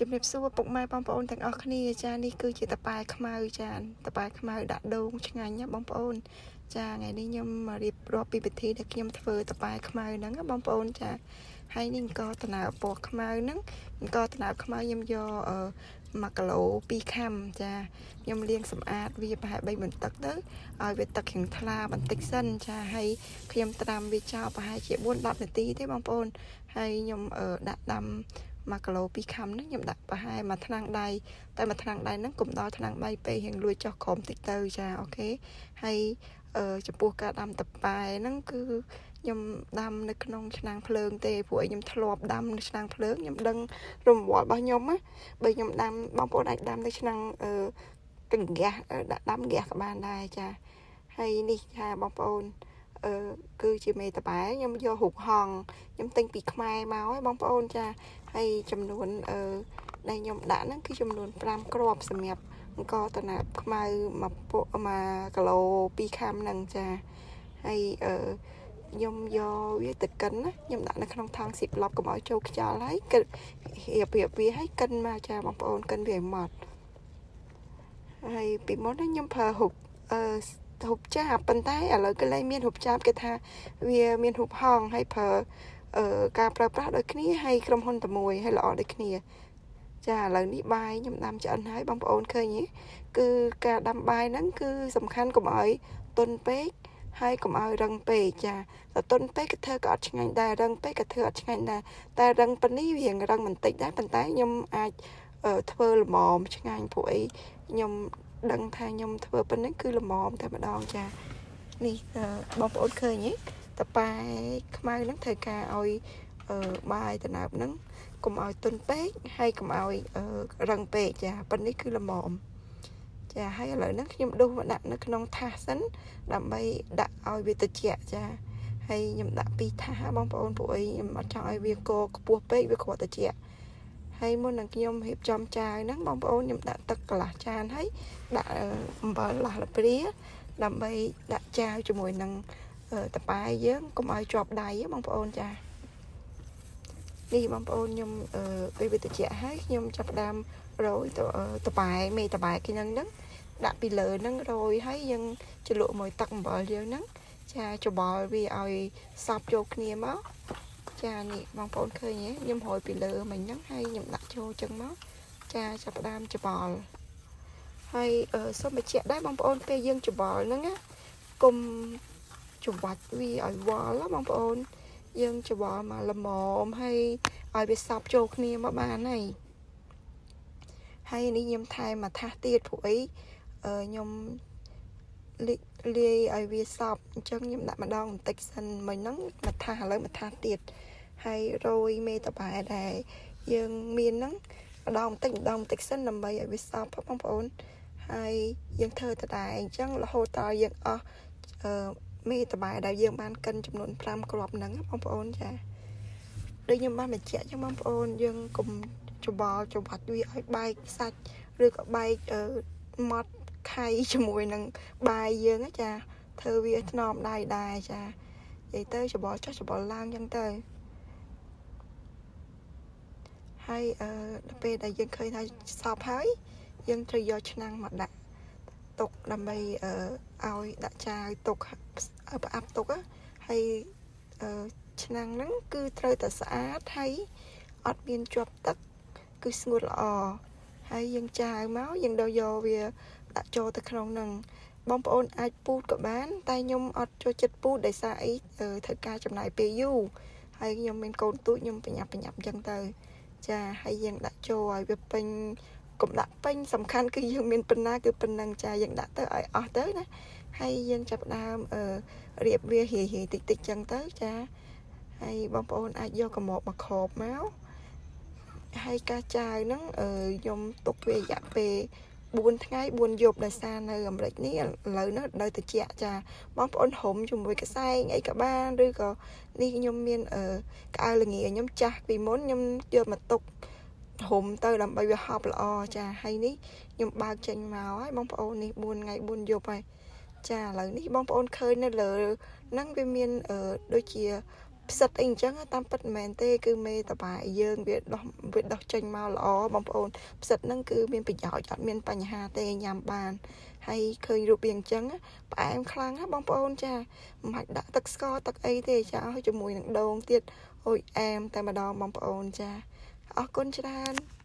ជំរាបសួរពុកម៉ែបងប្អូនទាំងអស់គ្នាចានេះគឺជាតប៉ែខ្មៅចាតប៉ែខ្មៅដាក់ដូងឆ្ងាញ់ណាបងប្អូនចាថ្ងៃនេះខ្ញុំមករៀបរាប់ពីពិធីដែលខ្ញុំធ្វើតប៉ែខ្មៅហ្នឹងណាបងប្អូនចាហើយនេះអង្គតណៅពណ៌ខ្មៅហ្នឹងអង្គតណៅខ្មៅខ្ញុំយក1គីឡូ2ខាំចាខ្ញុំលាងសម្អាតវាប្រហែល3បន្ទឹកទៅឲ្យវាទឹករៀងថ្លាបន្តិចសិនចាហើយខ្ញុំត្រាំវាចោលប្រហែលជា4 10នាទីទេបងប្អូនហើយខ្ញុំដាក់ដាំ1គីឡូ2ខាំហ្នឹងខ្ញុំដាក់ប្រហែលមួយថ្នាំងដៃតែមួយថ្នាំងដៃហ្នឹងកុំដល់ថ្នាំងដៃពេករៀងលួចចុះក្រោមតិចទៅចា OK ហើយចំពោះការដាំតប៉ែហ្នឹងគឺខ្ញុំដាំនៅក្នុងឆ្នាំងភ្លើងទេព្រោះឯខ្ញុំធ្លាប់ដាំនៅឆ្នាំងភ្លើងខ្ញុំដឹងរង្វាល់របស់ខ្ញុំណាបើខ្ញុំដាំបងប្អូនអាចដាំនៅឆ្នាំងអឺកង្ហ្គាសដាក់ដាំហ្គាសក៏បានដែរចាហើយនេះថាបងប្អូនអឺគឺជាមេតបែខ្ញុំយករូបហង្សខ្ញុំទិញពីខ្មែរមកហើយបងប្អូនចាហើយចំនួនអឺដែលខ្ញុំដាក់ហ្នឹងគឺចំនួន5គ្រាប់សម្រាប់អង្គតណាបខ្មៅមួយពួក1គីឡូ2ខាំហ្នឹងចាហើយអឺខ្ញុំយកវាទៅកិនណាខ្ញុំដាក់នៅក្នុងថង់ស៊ីប្លប់កុំឲ្យចូលខ្យល់ហើយកិនរៀបរៀបវាឲ្យកិនមកចាបងប្អូនកិនវាឲ្យម៉ត់ហើយពីមុនខ្ញុំប្រើរូបអឺរូបចាបប៉ុន្តែឥឡូវកន្លែងមានរូបចាបគេថាវាមានរូបហង្សហើយប្រើអឺការប្រើប្រាស់ដូចគ្នាហើយក្រុមហ៊ុនតែមួយហើយល្អដូចគ្នាចាឥឡូវនេះបាយខ្ញុំដាំឆ្អិនហើយបងប្អូនឃើញទេគឺការដាំបាយហ្នឹងគឺសំខាន់កុំឲ្យទន់ពេកហើយកុំឲ្យរឹងពេកចាតែទន់ពេកក៏ធ្វើក៏អត់ឆ្ងាញ់ដែររឹងពេកក៏ធ្វើអត់ឆ្ងាញ់ដែរតែរឹងប៉ុណ្នេះវារឹងបន្តិចដែរប៉ុន្តែខ្ញុំអាចធ្វើល្មមឆ្ងាញ់ព្រោះអីខ្ញុំដឹងថាខ្ញុំធ្វើប៉ុណ្ណឹងគឺល្មមតែម្ដងចានេះបងប្អូនឃើញទេតប៉ែខ្មៅហ្នឹងត្រូវការឲ្យបាយតំណើបហ្នឹងកុំឲ្យទន់ពេកហើយកុំឲ្យរឹងពេកចាប៉ុណ្នេះគឺល្មមចាហើយឥឡូវហ្នឹងខ្ញុំដួសមកដាក់នៅក្នុងថាសសិនដើម្បីដាក់ឲ្យវាត្រជាក់ចាហើយខ្ញុំដាក់ពីរថាសបងប្អូនព្រោះអីខ្ញុំអត់ចង់ឲ្យវាកខ្ពស់ពេកវាគ្រាន់ត្រជាក់ហើយមុននឹងខ្ញុំរៀបចំចាវហ្នឹងបងប្អូនខ្ញុំដាក់ទឹកកន្លះចានហើយដាក់អំបិលលាស់លព្រាដើម្បីដាក់ចាវជាមួយនឹងតប៉ែយើងកុំឲ្យជាប់ដៃបងប្អូនចានេះបងប្អូនខ្ញុំពេលវាត្រជាក់ហើយខ្ញុំចាប់ផ្ដើមរោយតប៉ែមេតប៉ែគេហ្នឹងហ្នឹងដាក់ពីលើហ្នឹងរោយហើយយើងជ្រលក់មួយទឹកអំបិលយើងហ្នឹងចាច្របល់វាឲ្យសព្វចូលគ្នាមកចានេះបងប្អូនឃើញទេខ្ញុំរោយពីលើមិញហ្នឹងហើយខ្ញុំដាក់ចូលចឹងមកចាចាប់ផ្ដើមច្របល់ហើយសូមបញ្ជាក់ដែរបងប្អូនពេលយើងច្របល់ហ្នឹងណាកុំច្របាច់វាឲ្យវល់ណាបងប្អូនយើងច្របល់មកល្មមហើយឲ្យវាសព្វចូលគ្នាមកបានហើយហើយនេះខ្ញុំថែមមួយថាសទៀតព្រោះអីខ្ញុំលាយឲ្យវាសព្វអញ្ចឹងខ្ញុំដាក់ម្ដងបន្តិចសិនមិញហ្នឹងមួយថាសឥឡូវមួយថាសទៀតហើយរោយមេតបែដែលយើងមានហ្នឹងម្ដងបន្តិចម្ដងបន្តិចសិនដើម្បីឲ្យវាសព្វបងប្អូនហើយយើងធ្វើតដែរអញ្ចឹងរហូតដល់យើងអស់អឺមេតបែដែលយើងបានកិនចំនួន5គ្រាប់ហ្នឹងបងប្អូនចាដូចខ្ញុំបានបញ្ជាក់អញ្ចឹងបងប្អូនយើងកុំច្បល់ច្របាច់វាឲ្យបែកសាច់ឬក៏បែកអឺម៉ត់ខៃជាមួយនឹងបាយយើងចាធ្វើវាថ្នមដៃដែរចានិយាយទៅច្បល់ចុះច្បល់ឡើងអញ្ចឹងទៅហើយអឺដល់ពេលដែលយើងឃើញថាសពហើយយើងត្រូវយកឆ្នាំងមកដាក់ទុកដើម្បីអឺឲ្យដាក់ចាវទុកផ្អាប់ទុកហើយអឺឆ្នាំងហ្នឹងគឺត្រូវតែស្អាតហើយអត់មានជាប់ទឹកគឺស្ងួតល្អហើយយើងចាវមកយើងដល់យកវាដាក់ចូលទៅក្នុងហ្នឹងបងប្អូនអាចពូតក៏បាន តែខ្ញុំអត់ចូលចិត្តពូតដោយសារអីត្រូវការចំណាយពេលយូរហើយខ្ញុំមានកូនទូចខ្ញុំប្រញាប់ប្រញាប់អញ្ចឹងទៅចាហើយយើងដាក់ចូលឲ្យវាពេញកុំដាក់ពេញសំខាន់គឺយើងមានប៉ុណ្ណាគឺប៉ុណ្ណឹងចាយើងដាក់ទៅឲ្យអស់ទៅណាហើយយើងចាប់ផ្ដើមអឺរៀបវារាយរាយតិចតិចចឹងទៅចាហើយបងប្អូនអាចយកកម្របមកគ្របមកហើយការចាវហ្នឹងអឺខ្ញុំទុកវារយៈពេល4ថ្ងៃ4យប់ដោយសារនៅអាមេរិកនេះឥឡូវនេះនៅត្រជាក់ចាបងប្អូនហុំជាមួយកសែងអីក៏បានឬក៏នេះខ្ញុំមានអឺក្អៅល្ងាខ្ញុំចាស់ពីមុនខ្ញុំយកមកទុកហុំទៅដើម្បីវាហប់ល្អចាហើយនេះខ្ញុំបើកចេញមកហើយបងប្អូននេះ4ថ្ងៃ4យប់ហើយចាឥឡូវនេះបងប្អូនឃើញនៅលើហ្នឹងវាមានអឺដូចជា ផ្សិតអីអញ្ចឹងតាមពិតមិនមែនទេគឺមេតប៉ែយើងវាដោះវាដោះចេញមកល្អបងប្អូនផ្សិតហ្នឹងគឺមានប្រយោជន៍អត់មានបញ្ហាទេញ៉ាំបានហើយឃើញរូបវាអញ្ចឹងផ្អែមខ្លាំងណាបងប្អូនចាមិនបាច់ដាក់ទឹកស្ករទឹកអីទេចាឲ្យជាមួយនឹងដូងទៀតអូយអែមតែម្ដងបងប្អូនចាអរគុណច្រើន។